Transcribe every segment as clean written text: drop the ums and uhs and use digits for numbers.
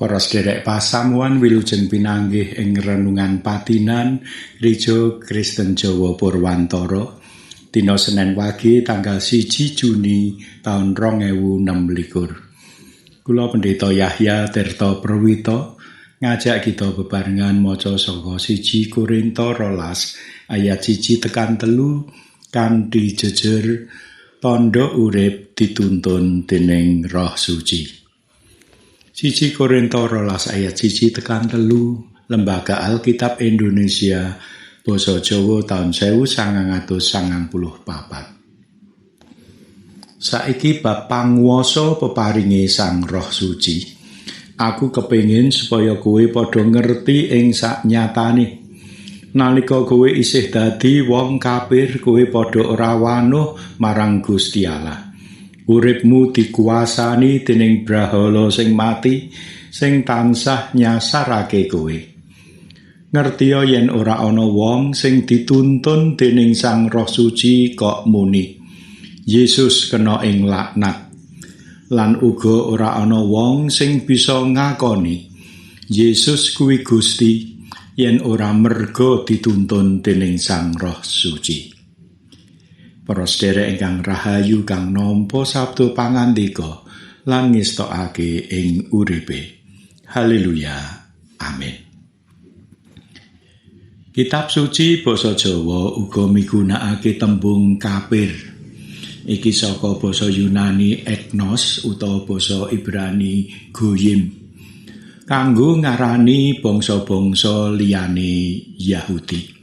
Para sederek pasamuan wilujeng pinanggih ing renungan patinan Gereja Kristen Jawa Purwantara dina Senin wage tanggal 1 Juni taun 2026. Kula Pendeta Yahya Tirta Perwita ngajak kita bebarengan maca saka 1 Korinto 12 ayat 1 tekan 3 kanthi jejer tandha urip dituntun dening Roh Suci. 1 Korinto 12 ayat 1 tekan 3, Lembaga Alkitab Indonesia Basa Jawa taun 1994. Saiki bab panguwasa peparinge Sang Roh Suci. Aku kepingin supaya kowe padha ngerti ing saknyatane. Nalika kowe isih dadi wong kafir, kowe padha ora wanuh marang Gusti Allah. Uripmu dikuasani dening brahala sing mati sing tansah nyasarake kowe. Ngertiya yen ora ana wong sing dituntun dening Sang Roh Suci kok muni, Yesus kena ing laknat. Lan uga ora ana wong sing bisa ngakoni Yesus kuwi Gusti yen ora merga dituntun dening Sang Roh Suci. Para sederek ingkang rahayu kang nampa sabda pangandika lan ngestokake ing uripe. Haleluya. Amin. Kitab suci basa Jawa uga migunakake tembung kafir. Iki saka basa Yunani etnos utawa basa Ibrani goyim. Kanggo ngarani bangsa-bangsa liyane Yahudi.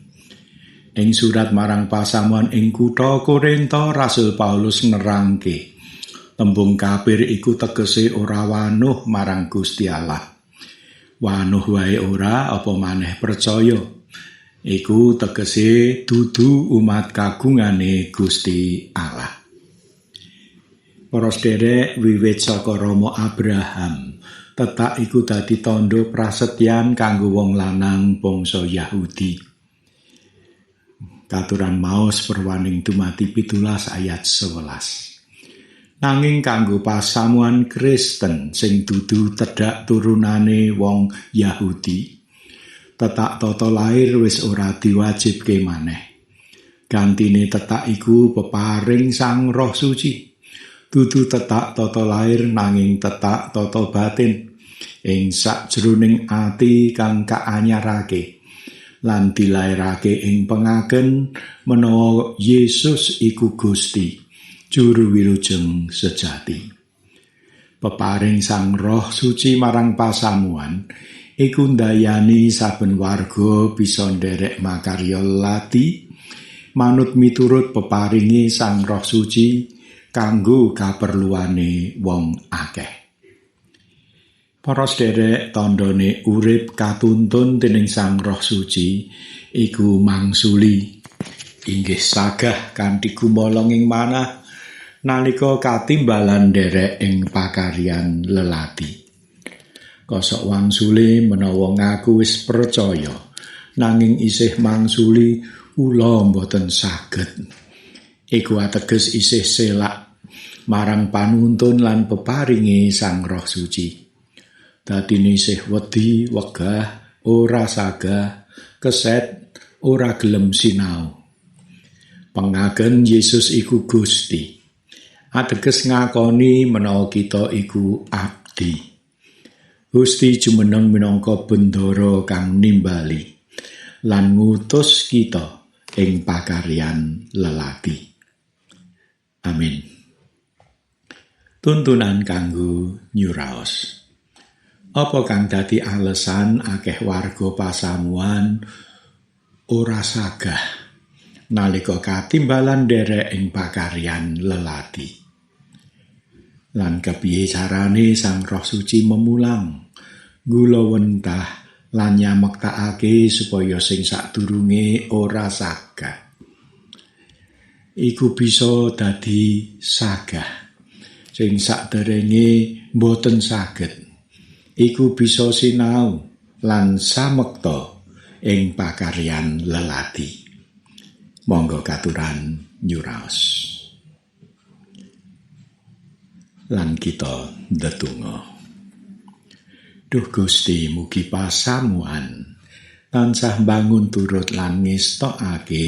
Ing surat marang pasamuan ing kutha Korinto, Rasul Paulus nerangke tembung kafir iku tegese ora wanuh marang Gusti Allah. Wanuh wae ora, apa maneh percaya. Iku tegese dudu umat kagungane Gusti Allah. Para sederek, wiwit saka Rama Abraham, tetak iku dadi tandha prasetyan kanggo wong lanang bangsa Yahudi. Katuran maos perwaning dumadi 17 ayat 11. Nanging kanggo pasamuan Kristen sing dudu tedhak turunane wong Yahudi, tetak tata lair wis ora diwajibke maneh. Gantine tetak iku peparing Sang Roh Suci. Dudu tetak tata lair nanging tetak tata batin ing sakjroning ati kang kaanyarake lan dilairake ing pengaken menawa Yesus iku Gusti, juru wilujeng sejati. Peparing Sang Roh Suci marang pasamuan iku ndayani saben warga bisa nderek makarya lati manut miturut peparinge Sang Roh Suci kanggo kaperluane wong akeh. Para sederek, tandhane urip katuntun dening Sang Roh Suci iku mangsuli inggih sagah kanthi gumolong ing manah nalika katimbalan nderek ing pakaryan lelati. Kosok wangsule menawa ngaku wis percaya nanging isih mangsuli kula mboten saged. Iku ateges isih selak marang panuntun lan peparinge Sang Roh Suci. Dadine isih wedi, wegah, ora sagah, keset, ora gelem sinau. Pengaken Yesus iku Gusti ateges ngakoni menawa kita iku abdi. Gusti jumeneng minangka bendara kang nimbali lan ngutus kita ing pakaryan lelati. Amin. Tuntunan kanggo nyuraos. Apa kang dadi alesan akeh warga pasamuan ora sagah nalika katimbalan nderek ing pakaryan lelati? Lan kepiye carane Sang Roh Suci memulang, gulawentah lan nyamektakake supaya sing sadurunge ora sagah iku bisa dadi sagah, sing saderenge mboten saged iku bisa sinau lan samekta ing pakaryan lelati. Monggo katuran nyuraos. Lan kita ndedonga. Duh Gusti, mugi pasamuan tansah mbangun turut lan ngestokake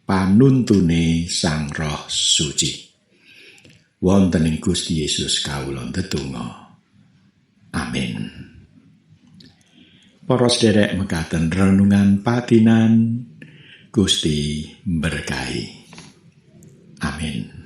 panuntune Sang Roh Suci. Wonten ing Gusti Yesus kawula ndedonga. Amin. Para sederek, mekaten renungan patinan. Gusti berkahi. Amin.